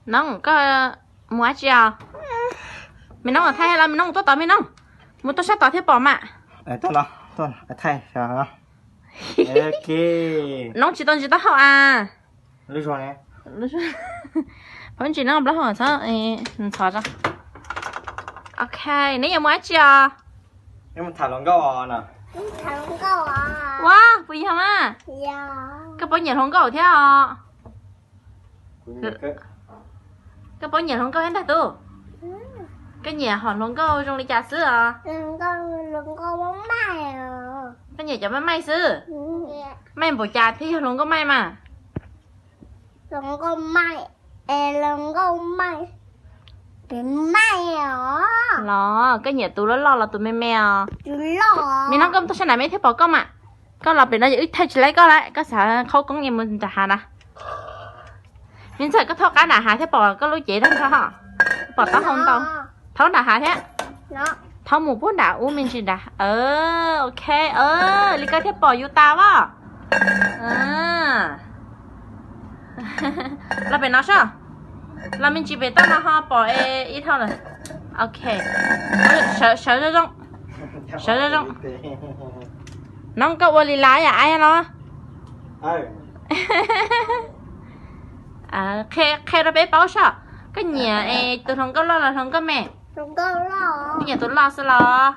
Noob, koj mus dab tsi os? Me Noob thaij los, me Noob tuaj tod me Noob. Mus tuaj sab tod thiab pom mas. Noob tsis tau ntsis taub hau a. Phob ntsis Noob plaub hau txhob ntxhov. Ok, neb yuav mus dab tsi os? Ua, puas yog mas? Koj paub nyiam hluas nkauj thiab os? Koj paub nyiam hluas nkauj thiab ntag tub? Koj nyiam hom hluas nkauj zoo li cas xwb os? Koj nyiam cov maj maij xwb? Maj maij npaum cas thiaj yog hluas nkauj maj maij mas? Los koj nyiam tus loj loj los tus me me os? Me Noob, koj mus tuaj sab nram me thiab pom koj mas. Koj los pem no ces wb thaij tsis laib koj lawm, koj xav qhaub koob es mus nram hav na. Me Ntxawm, koj thaub qab nram hav thiab pom koj lub cev tag nrho, pom taub hau ntau. Thaub nram hav thiab. Thaub mus puag nram ub me ntsis nram. Ok, li koj thiaj pom yus tas as. Los pem no soj. Los me ntsis pem toj no ho pom ib dhau lawm. Ok, sawv zoo zoo. Sawv zoo zoo. Noob, koj ua li las yam ab no. Qhia rau peb paub soj, koj nyiam tus hluas nkauj loj los hluas nkauj me? Koj nyiam tus loj xwb los?